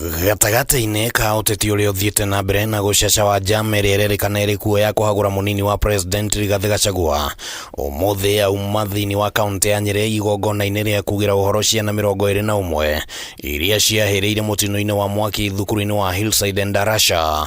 Gatagatĩ-inĩ ka ũteti ũrĩa ũthiĩte na mbere na gũcaca njama ĩrĩa ĩrerĩkana ĩrĩ kuo ya kũhagũra mũnini wa president Rigathĩ Gachagua, ũmũthĩ auma thĩinĩ wa kaũntĩ ya Nyĩrĩ igongona-inĩ rĩa kugĩra ũhoro ciana 21 iria ciahĩrĩire mũtino-inĩ wa mwaki thukuru-inĩ wa Hillside Endarasha.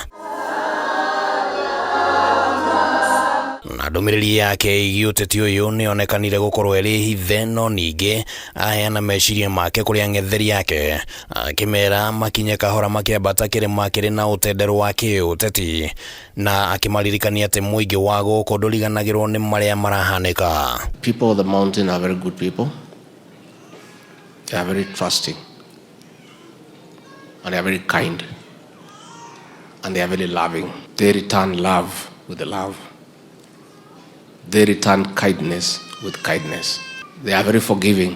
Na ndũmĩrĩri yake ĩgiĩ ũteti ũyũ nĩonekanire gũkorwo ĩrĩ hithe, no ningĩ aheana meciria make kũrĩ ang'etheri ake, akĩmera makinye kahora makĩambata kĩrĩma kĩrĩ na ũtenderũ wa kĩũteti, na akĩmaririkania atĩ mũingĩ wa gũkũ ndũriganagĩrwo nĩ marĩa marahanĩka. People of the mountain are very good people. They are very trusting. And they are very kind. And they are very loving. They return love with love. They return kindness with kindness. They are very forgiving.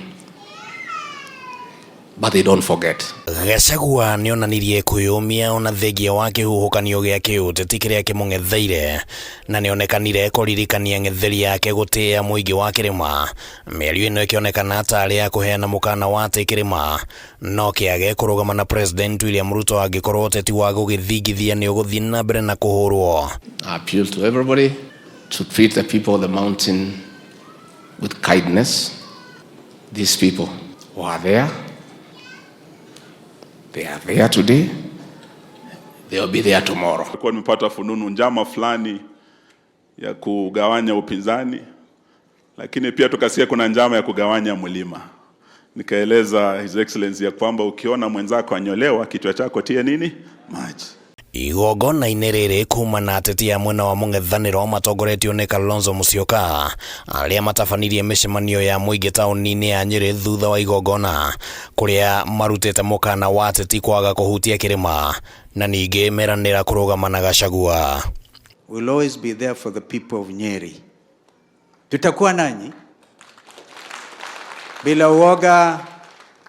But they don't forget. Gachagua nĩonanirie kwĩyũmia ona thengia wa kĩhuhũkanio gĩa kĩũteti kĩrĩa kĩmũng'etheire, na nĩonekanire kũririkania ng'etheri yake gũtĩĩa mũingĩ wa kĩrĩma. Mĩario ĩno ĩkĩonekana tarĩ ya kũheana mũkana wa atĩ kĩrĩma no kĩage kũrũgama na President William Ruto angĩkorwo ũteti wa gũgĩthingithia nĩ ũgũthiĩ na mbere na kũhũrwo. I appeal to everybody to treat the people of the mountain with kindness. These people who are there, they are there today, they will be there tomorrow. Nilikuwa nimepata fununu njama fulani ya kugawanya upinzani, lakini pia tukasikia kuna njama ya kugawanya mlima. Nikaeleza His Excellency ya kwamba ukiona mwenzako anyolewa, kichwa chako tia nini maji. Igongona-inĩ rĩrĩ kuma na ateti a mwena wa mũng'ethanĩro matongoretio nĩ Kalonzo Musyoka, arĩa matabanirie mĩcemanio ya mũingĩ taũni-inĩ ya Nyĩrĩ thutha wa igongona kũrĩa marutĩte mũkana wa ateti kwaga kũhutia kĩrĩma na ningĩ meranĩra kũrũgama na Gachagua. We'll always be there for the people of Nyeri. Tutakuwa nanyi bila uoga,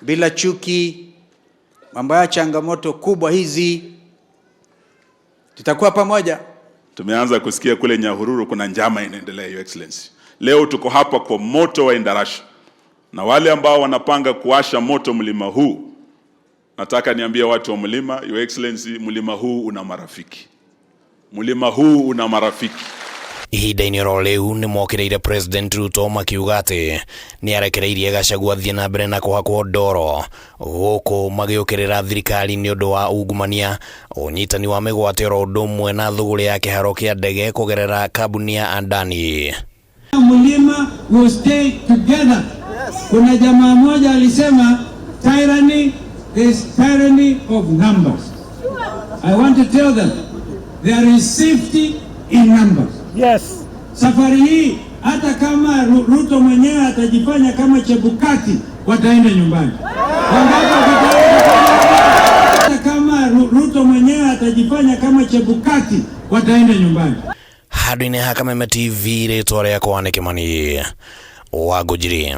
bila chuki, mambo ya changamoto kubwa hizi, tutakuwa pamoja. Tumeanza kusikia kule Nyahururu kuna njama inaendelea, Your Excellency. Leo tuko hapa kwa moto wa Endarasha, na wale ambao wanapanga kuwasha moto mlima huu, nataka niambie watu wa mlima, Your Excellency, mlima huu una marafiki, mlima huu una marafiki. Ihinda-inĩ oro rĩu nĩ mokĩrĩire President Ruto makiuga atĩ nĩ arekereirie Gachagua athiĩ na mbere na kũhakwo ndoro, gũkũ magĩũkĩrĩra thirikari nĩ ũndũ wa ungumania, ũnyitani wa mĩgwate, oro ũndũ ũmwe na thũgũrĩ ya kĩharo kĩa ndege kũgerera kambuni ya Adani. Mlima will stay together. Kuna jamaa moja alisema tyranny is tyranny of numbers. I want to tell them there is safety in numbers. Safari hii hata kama Ruto mwenyewe atajifanya kama Chebukati, wataenda nyumbani. Wangapi hata kama Ruto mwenyewe atajifanya kama Chebukati, wataenda nyumbani. Handũ-inĩ ha Kameme TV, rĩtwa rĩakwa nĩ Kĩmani wa Ngũnjiri.